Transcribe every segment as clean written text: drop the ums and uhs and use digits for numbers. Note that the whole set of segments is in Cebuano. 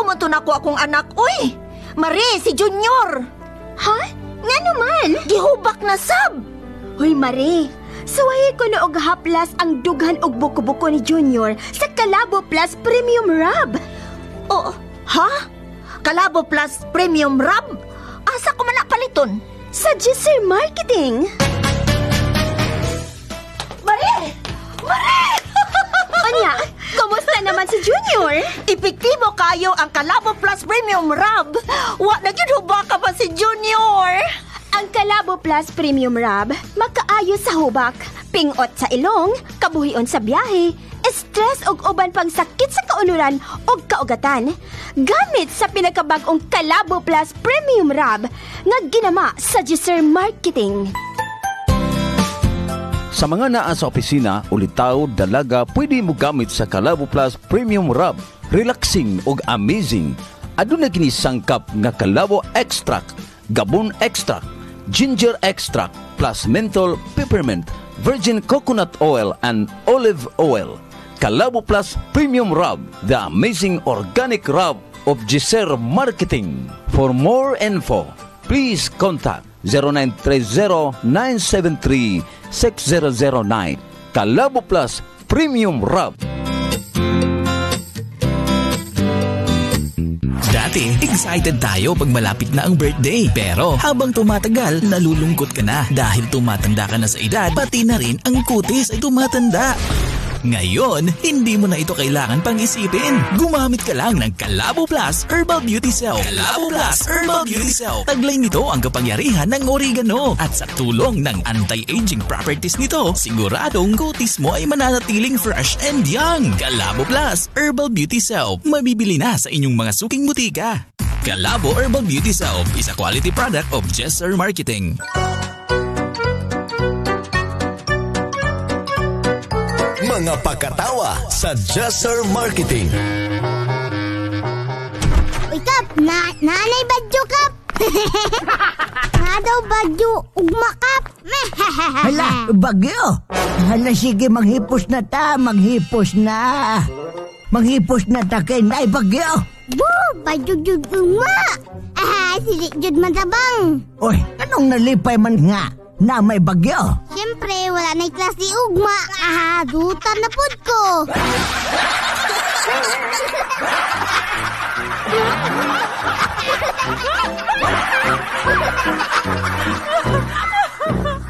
Man to nako akong anak, uy! Mari, si Junior! Ha? Nga naman? Gihubak na sab! Hoy, Mari, suwahi ko na og haplas ang dughan og buko-buko ni Junior sa Kalabo Plus Premium Rub. Oh, ha? Kalabo Plus Premium Rub? Asa ko man na paliton? Sa Gisser Marketing. Mari! Mari! Anya, kumusta naman si Junior? Epektibo kayo ang Kalabo Plus Premium Rub. Wa na gyud hubaka pa si Junior. Ang Kalabo Plus Premium Rub, makaayo sa hubak, pingot sa ilong, kabuhion sa biyahe, stress ug uban pang sakit sa kaunuran ug kaugatan. Gamit sa pinakabag-ong Kalabo Plus Premium Rub nga ginama sa Gisser Marketing. Sa mga naa sa opisina, ulitaw, dalaga, pwede mo gamit sa Kalabo Plus Premium Rub. Relaxing ug amazing. Aduna kini sangkap nga Kalabo Extract, Gabon Extract, Ginger Extract, plus menthol, peppermint, virgin coconut oil, and olive oil. Kalabo Plus Premium Rub, the amazing organic rub of Gisser Marketing. For more info, please contact 0930-973-6009. Kalabo Plus Premium Rub. Dati, excited tayo pag malapit na ang birthday. Pero habang tumatagal, nalulungkot ka na dahil tumatanda ka na sa edad, pati na rin ang kutis ay tumatanda. Ngayon, hindi mo na ito kailangan pang isipin. Gumamit ka lang ng Kalabo Plus Herbal Beauty Soap. Kalabo Plus Herbal Beauty Soap. Taglay nito ang kapangyarihan ng oregano. At sa tulong ng anti-aging properties nito, siguradong kutis mo ay mananatiling fresh and young. Kalabo Plus Herbal Beauty Soap. Mabibili na sa inyong mga suking butika. Kalabo Herbal Beauty Soap is a quality product of Jesser Marketing. Mga pakatawa sa Jesser Marketing. Uy, Kap! Nanay badyo, Kap! Nga daw badyo, ugma, Kap! Hala, bagyo! Hala, sige, maghipos na ta, maghipos na. Maghipos na ta kay nay bagyo. Bu, badyo jud ugma! Ah, sili jud man tabang. Uy, anong nalipay man nga na may bagyo? Siyempre, wala na'y klase ugma. Ah, duta na pud ko.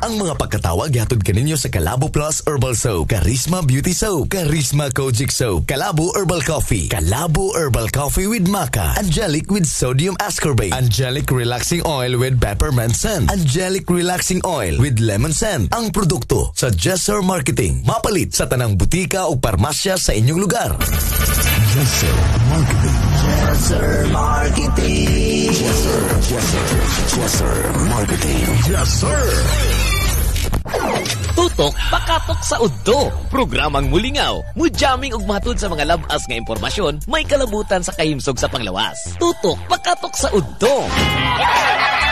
Ang mga pagkatawag gihatod kaninyo sa Kalabo Plus Herbal Soap, Charisma Beauty Soap, Charisma Kojic Soap, Kalabo Herbal Coffee, Kalabo Herbal Coffee with Maca, Angelic with Sodium Ascorbate, Angelic Relaxing Oil with Peppermint Scent, Angelic Relaxing Oil with Lemon Scent. Ang produkto sa Jesser Marketing. Mapalit sa tanang butika o parmasya sa inyong lugar. Jesser Marketing. Jesser Marketing. Jesser, Jesser, Jesser Marketing. Jesser. Tutok pakatok sa udto. Programang mulingaw, mujamming ug matud sa mga labas nga impormasyon, may kalabutan sa kahimsog sa panglawas. Tutok pakatok sa udto.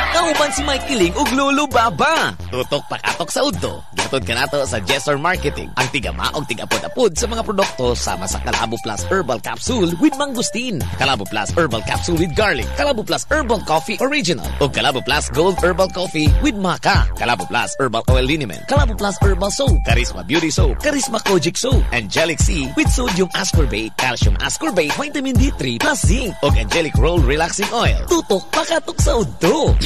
Kauban si Mike Kiling ug Lolo Baba. Tutok pakatok sa udto. Gihatod kanato sa Jesser Marketing. Ang tigama og tigapod-apod sa mga produkto sama sa Kalabo Plus Herbal Capsule with Mangosteen, Kalabo Plus Herbal Capsule with Garlic, Kalabo Plus Herbal Coffee Original, ug Kalabo Plus Gold Herbal Coffee with Maca, Kalabo Plus Herbal Oil Liniment, Kalabo Plus Herbal Soap, Charisma Beauty Soap, Charisma Kojic Soap, Angelic C with Sodium Ascorbate, Calcium Ascorbate, Vitamin D3 plus Zinc, ug Angelic Roll Relaxing Oil. Tutok pakatok sa udto.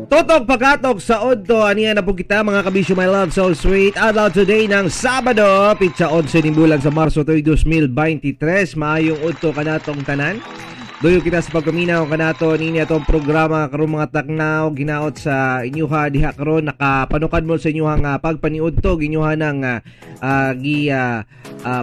Tutok pakatok sa Odto. Aniya na po kita mga kabisyo, my love, so sweet. Adlaw today ng Sabado, pitsa 11 ning bulan sa Marso 2023. Maayong udto kanatong tanan. Duyo kita sa pagpaminaw kanato nini atong programa karon mga taknaw ginaot sa inyuha diha karon nakapanukad mo sa inyuha nga pagpaniudto inyuha nang gi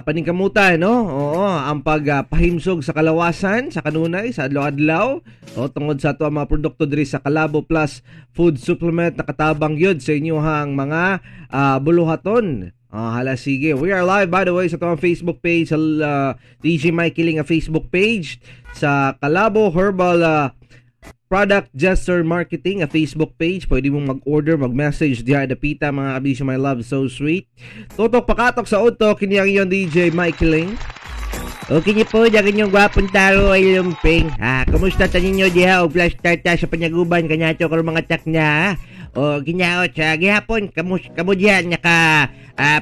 paningkamutan, no? Oo, ang pagpahimsog sa kalawasan sa kanunay sa adlaw-adlaw o tungod sa ato ang mga produkto diri sa Kalabo Plus Food Supplement nakatabang gyud sa inyuhang mga buluhaton. Hala sige. We are live by the way sa atong Facebook page sa DJ Mike Kiling nga Facebook page sa Kalabo Herbal Product Jester Marketing, a Facebook page. Pwede mong mag-order, mag-message diha dapita mga kabisyo, my love, so sweet. Tutok pakatok sa udto, kini ang iyong DJ Mikey Ling. Okay niyo po, dyan inyong gwapong taro ay lumping. Ah, kumusta ta ninyo diha o flash start ta sa panyaguban kanyato karon mga tak na ha? O ginaot sa gihapon kamus kamo diha naka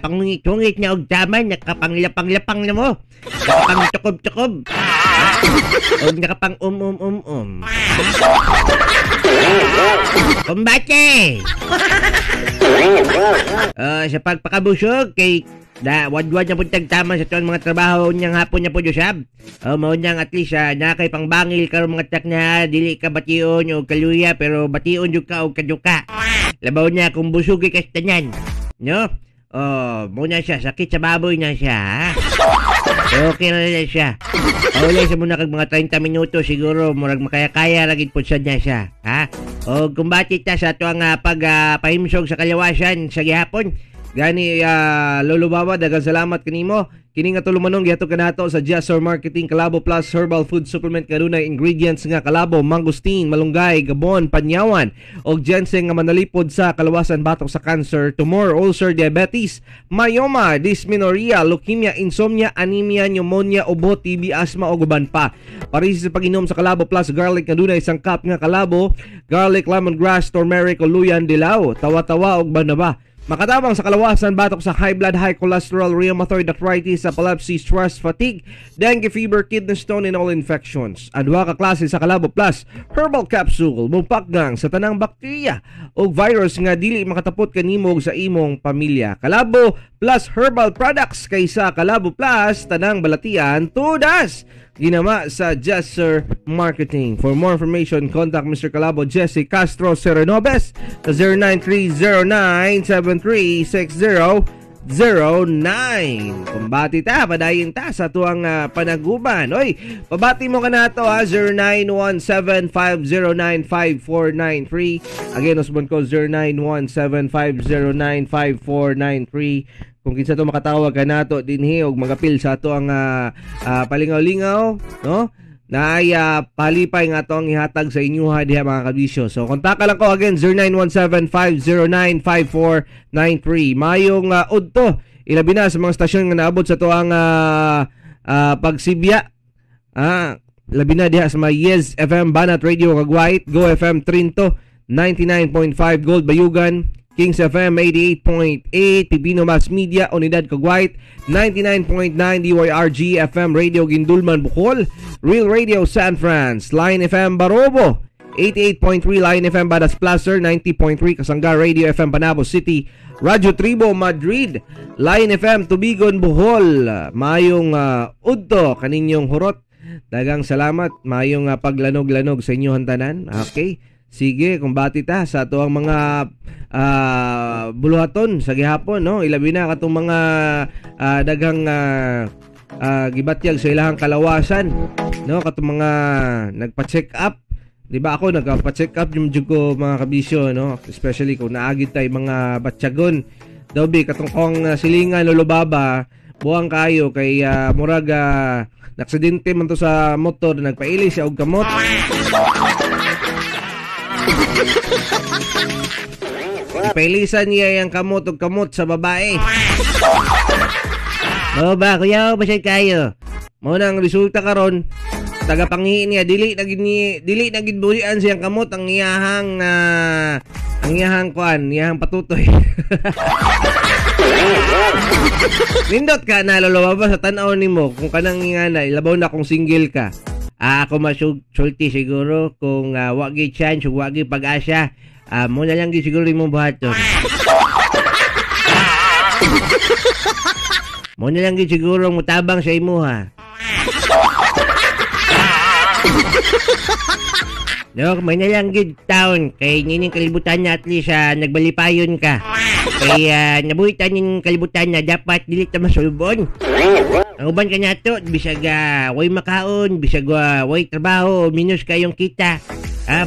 pangungit-ungit na og taman, nakapanglapang-lapang na mo. Nakapang tukob-tukob. Og nakapang um um um um. Kumbate. Sa pagpakabusog kay na wadwad na puntag tama sa tuwan mga trabaho niyang hapon niya po Josab. O mao niyang at least na kay pangbangil karon mga tak na dili ka bation o kaluya pero bation jud ka og kaduka. Labaw niya kung busog kay kastanyan. No? Oh, mao na siya sakit sa baboy na siya. Ha? Okay na na siya. Paulay sa muna kag mga 30 minuto siguro murag makaya-kaya ra gid pud sad niya siya, ha? O kumbati ta sa tuang pag pahimsog sa kalawasan sa gihapon. Gani Lolo Baba, daghang salamat kanimo. Kini nga tulumanon gihatod kanato sa Jessor Marketing Kalabo Plus Herbal Food Supplement kanunay ingredients nga kalabo, mangosteen, malunggay, gabon, panyawan og ginseng nga manalipod sa kalawasan batok sa cancer, tumor, ulcer, diabetes, myoma, dysmenorrhea, leukemia, insomnia, anemia, pneumonia, ubo, TB, asthma ug uban pa. Parisi sa pag-inom sa Kalabo Plus Garlic kanunay isang cup nga kalabo, garlic, lemongrass, turmeric o luyan dilaw, tawa-tawa ug banaba. Makatabang sa kalawasan batok sa high blood, high cholesterol, rheumatoid arthritis, epilepsy, stress, fatigue, dengue fever, kidney stone, and all infections. Ang duha ka klase sa Kalabo Plus Herbal Capsule mupakgang sa tanang bakterya o virus nga dili makatapot kanimo sa imong pamilya. Kalabo Plus Herbal Products kaysa Kalabo Plus tanang balatian tudas. Ginama sa Jesser Marketing. For more information, contact Mr. Kalabo Jesse Castro Serenobes sa 09309736009. Kumbati ta, padayon ta sa tuang panaguban. Oy, pabati mo ka na to ha, 0917-509-5493. Again, usbon ko 0917-509-5493. Kung kinsa to makatawag ka nato dinhi og magapil sa ato ang palingaw-lingaw, no? Na ay palipay nga ato ang ihatag sa inyuha diha mga kabisyo. So kontaka lang ko again 0917-509-5493. Mayong udto ilabi na sa mga stasyon nga naabot sa to ang pagsibya. Labi na diha sa mga Yes FM, Banat Radio Kagwait, Go FM Trinto 99.5, Gold Bayugan, Kings FM 88.8, Pipino Mass Media, Unidad Kagwait 99.9, DYRG FM Radio Gindulman Bohol, Real Radio San Franz, Line FM Barobo 88.3, Line FM Badas Placer 90.3, Kasangga Radio FM Panabo City, Radyo Tribo Madrid, Line FM Tubigon Bohol. Mayong udto kaninyong hurot. Dagang salamat, mayong paglanog-lanog sa inyong tanan. Okay. Sige, kumbati ta sa ato ang mga buluhaton sa gihapon, no? Ilabi na katong mga daghang gibatyag sa ilahang kalawasan, no? Katong mga nagpa-check up. Di ba ako nagpa-check up yung jud ko mga kabisyo, no? Especially kung naagid tay mga batyagon. Daw bi katong kong silingan Lolo Baba, buwang kayo kay murag naksidente man to sa motor, nagpaili siya og kamot. Ipailisan niya yung kamot og kamot sa babae. Mao ba kuya, basay kayo. Mao na ang resulta karon, tagapangiin niya dili na gid ni dili na gid bulian siyang kamot ang iyahang kuan, iyahang patutoy. Nindot ka na Lolo Baba sa tan-aw nimo kung kanang ingana ilabaw na kung single ka. Ako masulti siguro kung wa gi chance wa gi pag-asa. Mo na lang gi siguro imong buhaton. Mo na lang gi siguro mutabang sa imuha. No, may na lang gid taon kay nining kalibutan na at least nagbalipayon ka. Kay nabuhitan ning kalibutan na dapat dili ta masulbon. Ang uban ka nato bisag way makaon, bisag way trabaho, minus kayong kita.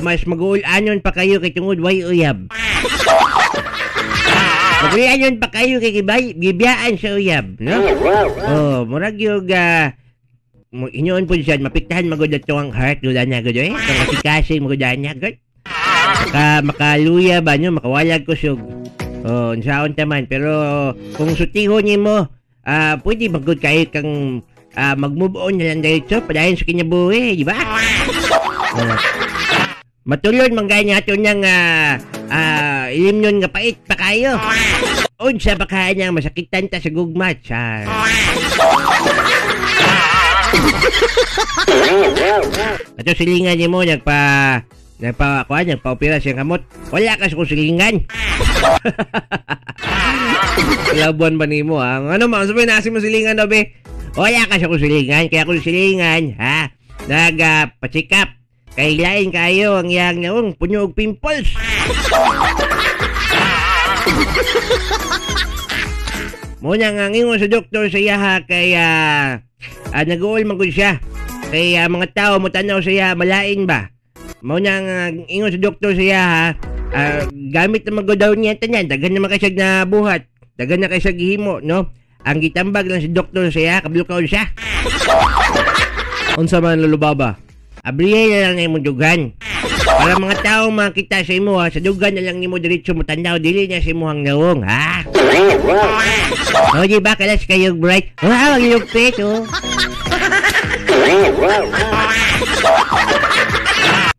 Mas mag-uulanon pa kayo kay tungod way uyab. Mag-uulanon pa kayo kay gibiyaan sa uyab, no? Oh, murag yung Inyoon po siya, mapiktahan magod ato ang heart gud ana gud eh. Kang kasikasing magod ana gud. Makaluya ba nyo, makawalag kusog. Oh, unsaon ta man, pero kung sutihon nimo, pwede magod kayo kang mag-move on na lang diretso padayon sa kinabuhi, di ba? Matulon man gani ato nang ilimnon nga pait pa kayo. Unsa pa kaya niyang masakitan ta sa gugma, char. Ato silingan nimo nagpa-opera siyang kamot. Wala ka sa kong silingan. Labuan ba nimo ha? Ano man sabi na mo silingan daw be? Wala ka sa kong silingan, kaya kung silingan ha, nagpa-check up. Kay lain kayo ang iyang naong puno og pimples. Muna nga ngingon sa doktor sa iyaha kay nag-uol man gud siya. Kay mga tao mo tanaw sa iya malain ba? Muna nga ingon sa doktor sa iyaha, gamit na magod daw niya tanan, daghan naman kay siya na buhat, daghan na kay siya gihimo, no? Ang gitambag lang si doktor sa iya, kablukaon siya. Unsa man lulubaba? Abriye na lang na imong dugan. Para mga tao makita sa imo, ha, sa dugan na lang nimo diretso mo tanaw, dili na sa imong nawong, ha? O, di ba kalas kayo bright? Wow, ang lupit, oh.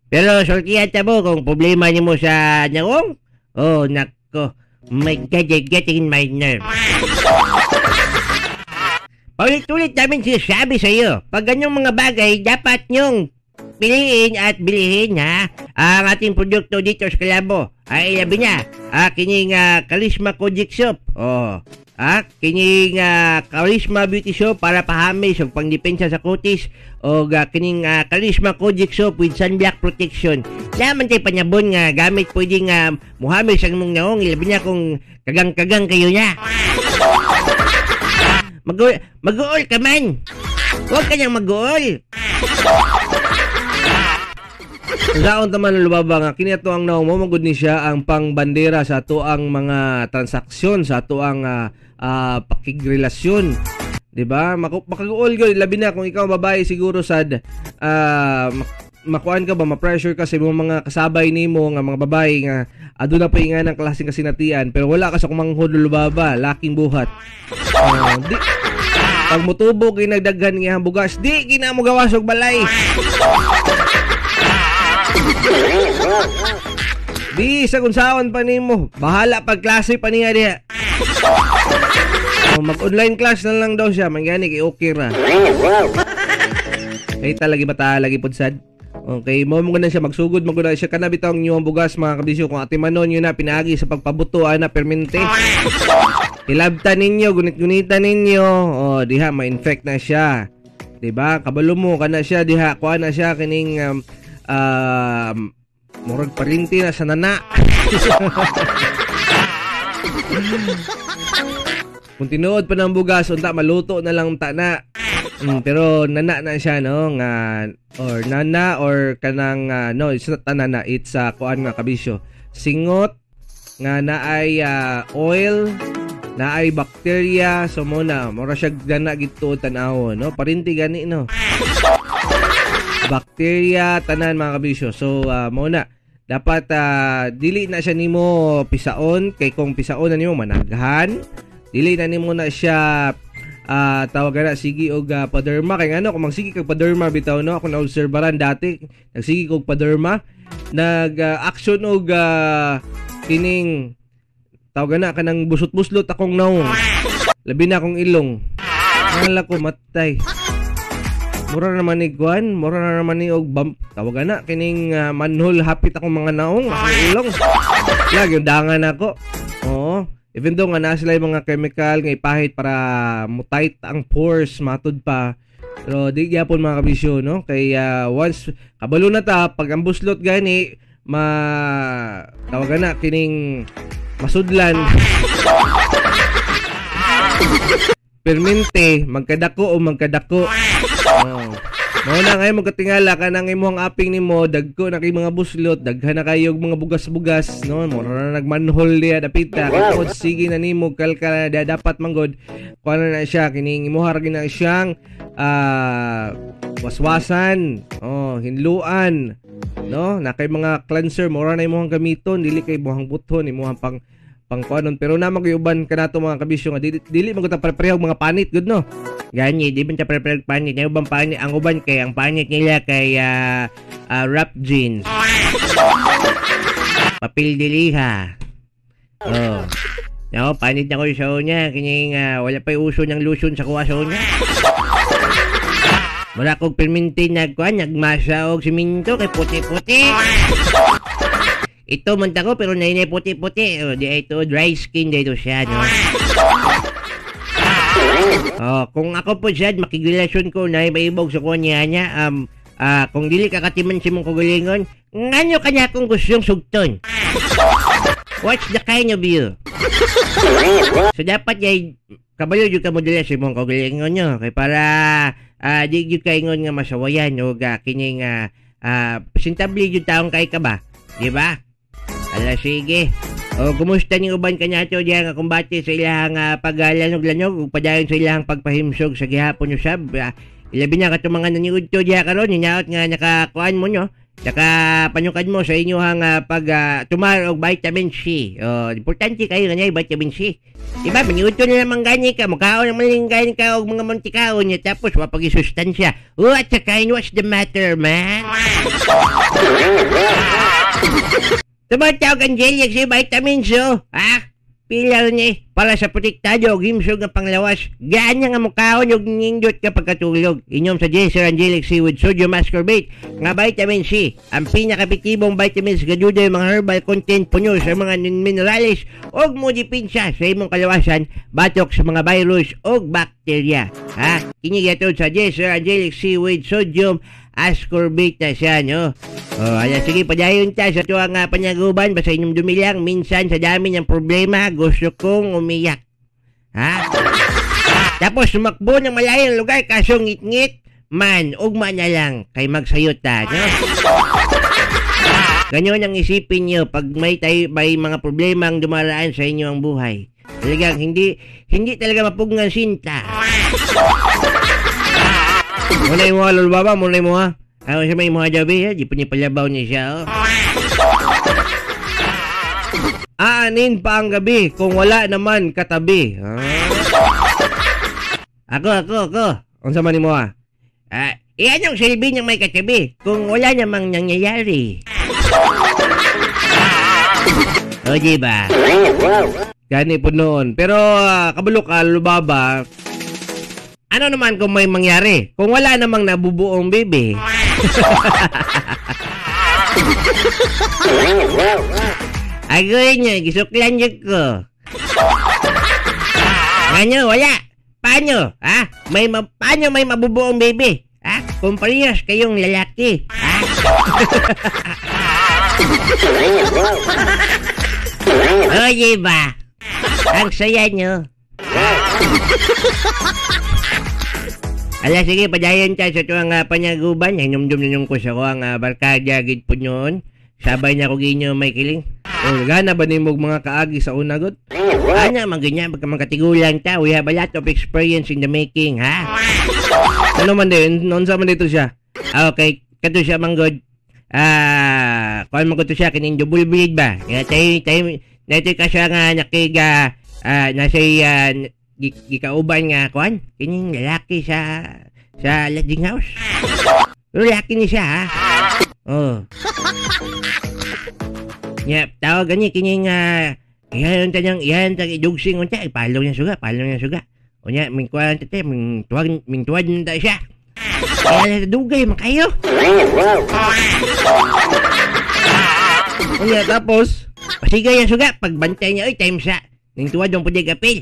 Pero sultihan ta mo kung problema nimo sa nawong. Oh, nako. My God, you're getting my nerve. Paulit-ulit namin sinasabi sa iyo, pag ganyang mga bagay, dapat nyong piliin at bilihin, ha? Ang ating produkto dito sa Kalabo ay labi na, kining Charisma Kojic Soap. Oh, kining Charisma Beauty Soap para pahamis o pangdepensa sa kutis, o kining Charisma Kojic Soap with sunblock protection. Laman tayo panyabon nga gamit pwedeng muhamis ang imong naong, ilabi na kung kagang-kagang kayo na. Mag-uol ka man. Huwag ka niyang mag-uol. Saon taman lubaba nga kini ato ang naong mo magud ni siya ang pangbandera sa ato ang mga transaksyon, sa ato ang pakigrelasyon, di ba? Makaguol gyud labi na kung ikaw babae siguro sad makuan ka ba, ma-pressure ka sa imong mga kasabay nimo nga mga babae nga aduna pa nga ng klaseng kasinatian pero wala ka sa kumanghod lubaba, laking buhat. Di pag motubo kay nagdaghan nga bugas, di gina mo gawas og balay. Di sa kunsaon pa nimo, bahala pag klase pa niya diha. Mag-online class na lang daw siya, mangyani kay okay ra. Kay talagi bata lagi pud sad. Okay, mo mo na siya magsugod, mo na siya kana bitaw ang inyong bugas mga kabisyo kung atimanon yun na pinaagi sa pagpabuto ana permente. Hilabtan ninyo, gunit-gunitan ninyo. Oh, diha ma-infect na siya. 'Di ba? Kabalo mo kana siya diha, kuha na siya kining murag parinti na sa nana. Kung tinuod pa ng bugas, unta maluto na lang ta na. Pero nana na siya no nga or nana or kanang no, it's not nana, it's kuan nga kabisyo. Singot nga naay oil, naay bacteria, so mo na mura siya dana gituod tan-awon no, parinti gani no. Bacteria tanan mga kabisyo. So mo na dapat dili na siya nimo pisaon kay kung pisaon na nimo managhan. Dili na nimo na siya tawag na sige og paderma kay ngano kung magsige kag paderma bitaw no, ako na-obserbaran dati nagsige kog paderma nag action og kining tawag na kanang busot-buslot akong naong, labi na akong ilong, ngala ko matay. Mura naman ni kuan, mura na naman ni og bump, tawag na kining manhole hapit akong mga naong, akong ilong. Lagi dangan ako. Oo. Even though nga na sila yung mga chemical nga ipahit para mo-tight ang pores matud pa. Pero di gyapon mga kabisyo no, kay once kabalo na ta pag ang buslot gani ma tawag na kining masudlan. Permente magkadako o magkadako. Oh. Mao na ngayon magkatingala ka nang imong aping nimo dagko na kay mga buslot, daghan na kayo mga bugas-bugas no, mura na nagmanhole diya dapita kay tungod sige na nimo kalkal na dapat manggod Kuan na siya kining imuha ra gina siyang waswasan, oh, hinluan, no? Na kay mga cleanser mura na imong gamiton, dili kay buhang buton, imuhang pang pangkuanon, pero na magyuban kanato mga kabisyo nga dili man gud ta pare-pareho mga panit gud, no? Gani di man ta pare-pareho panit, ang ubang panit, ang uban kay ang panit nila kay wrap jeans. Papel diliha. Oh. No, panit na ko sa unya kining wala pa'y uso ng luson sa kuha sa unya. Wala kog perminti nagkuan, nagmasa og simento kay puti-puti. Ito man ko pero nainay puti-puti. Oh, di ito dry skin dito siya, no. Oh, kung ako po siya makigilasyon ko na maibog sa kuha niya niya, kung dili ka katiman si mong kagalingon, ngano kanya akong gustong sugton? What's the kind of you? So dapat yay kabalo jud ka mo dili sa imong kagalingon nyo kay para di jud kaingon nga masawayan og kining presentable jud taong kay ka ba, di ba? Ala sige. O kumusta ning uban kaniadto diha nga kumbate sa ilahang paglanog-lanog ug padayon sa ilahang pagpahimsog sa gihapon usab. Ilabi na katong mga naniudto diha karon hinaot nga nakakuan mo nyo, nakapanukad mo sa inyong pag tumar og vitamin C. O importante kayo nga vitamin C. Diba, maniudto na naman gani ka, mukhaon ang maling gani ka og mga montikaon niya, tapos wapag-isustansya. What the kind, what's the matter, man? Tumatawag ang jelly si vitamins, oh. Ha? Pila ni para sa protektado og himsog nga panglawas. Gaan nga mukhaon og nindot ka pagkatulog. Inom sa Jesse Angelic C with sodium ascorbate nga vitamin C. Ang pinakaepektibong vitamins gaduday mga herbal content puno sa mga minerales og modipinsa sa imong kalawasan batok sa mga virus og bakterya. Ha? Kini gihatod sa Jesse Angelic C with sodium ascorbate na siya, no? Oh, ala sige, padayon ta sa tuwang panyaguban. Basta inyong dumilang, minsan sa dami ng problema, gusto kong umiyak. Ha? Tapos sumakbo ng malayong lugar, kaso ngit-ngit, man, ugma na lang, kay magsayot ta, no? Ganyan ang isipin nyo pag may mga problema ang dumaraan sa inyo ang buhay. Talagang hindi talaga mapugngan sinta. Muna mo ha, Lolo Baba, muna mo ha. Ako sa may mga jabi, ha? Di po niya palabaw niya siya, oh. Aanin pa ang gabi kung wala naman katabi. Ah. Ako. Unsa man nimo ha? Iyan ang silbi niyang may katabi kung wala namang nangyayari. O, di ba? Gani po noon. Pero kabalo ka, Lolo Baba, ano naman kung may mangyari? Kung wala namang nabubuong baby. Agoy niya, gisuklan niyo ko. Ano, wala. Paano? Ha? Paano may mabubuong baby? Ha? Kung parehas kayong lalaki. Ha? O, diba? Ang saya niyo. Ala, sige, padayon ta sa tuwang panyaguban. Hinumdum ninyo ko sa kuwang barkada gid po noon. Sabay na ko ginyo may kiling. Oh, gana ba nimog mga kaagi sa una, god? Ana, man ganyan, pagka magkatigulang ta, we have a lot of experience in the making, ha? Ano man din? Noon sa man dito siya? Okay, kato siya man, god. Kuan man ko to siya, kining double bleed ba? Kaya tayo, naito ka siya nga nakiga, nasa gikauban nga kuan kining lalaki sa lodging house. Pero lalaki ni siya, ha? Oh. Nya tawag gani kining iyan ta niyang iyan ta idugsing unta ipalo niya suga, palo niya suga. Unya ming kuan ta ming tuwad ta siya. Kaya dugay man kayo. Unya tapos pasigay ang suga pagbantay niya oy time sa ning tuwad ang pudig apil.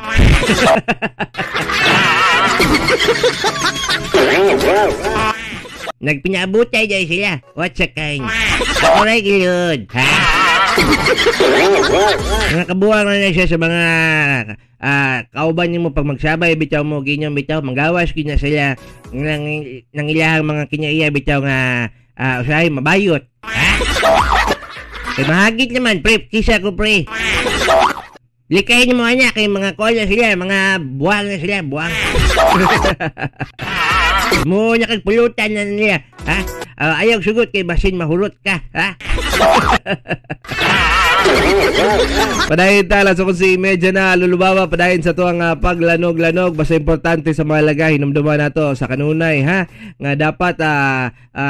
Nagpinaabutay dahil sila. What's a kind? Ako rin gilod. Ha? Mga kabuwang na siya sa mga kauban niyo mo pag magsabay, bitaw mo, ginyo, bitaw, manggawas, ginyo sila ng ilahang mga kinaiya, bitaw nga usahay, mabayot. Ha? Kaya mahagit naman, pre. Kisa ko, pre. Likayin mo anak kay mga kuan na sila, mga buwang na sila, buwang. Mo na kag pulutan na nila, ha? Ayaw sugot kay basin mahurot ka, ha? Padayon ta alas 11:30 na, lulubaba, padayon sa tuang paglanog-lanog. Basta importante sa mahalaga, hinumduman nato sa kanunay, ha, nga dapat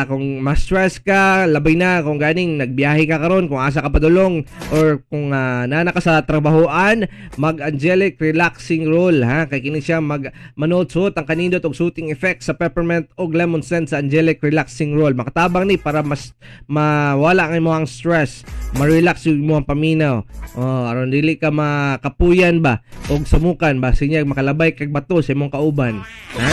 kung ma-stress ka, labay na kung ganing nagbiyahe ka karon, kung asa ka padulong or kung nana ka sa trabahoan, mag-angelic relaxing roll, ha, kay kini siya mag manotsot ang kanindot og soothing effect sa peppermint og lemon scent sa angelic relaxing roll. Makatabang ni para mas mawala ang imong stress, ma-relax yung imong paminaw. Oh, aron dili ka makapuyan ba og sumukan ba sinyag makalabay kag bato sa imong kauban. Ha?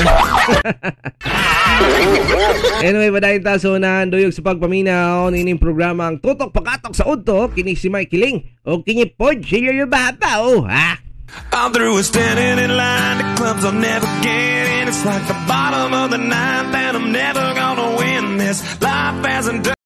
Anyway, padayon ta sa unahan duyog sa pagpaminaw nining programa ang Tutok Pakatok sa Udto, kini si Mike Kiling og kini pod si Lolo Baba, oh, ha. I'm through with standing in line to clubs I'll never get in. It's like the bottom of the ninth and I'm never gonna win this. Life hasn't done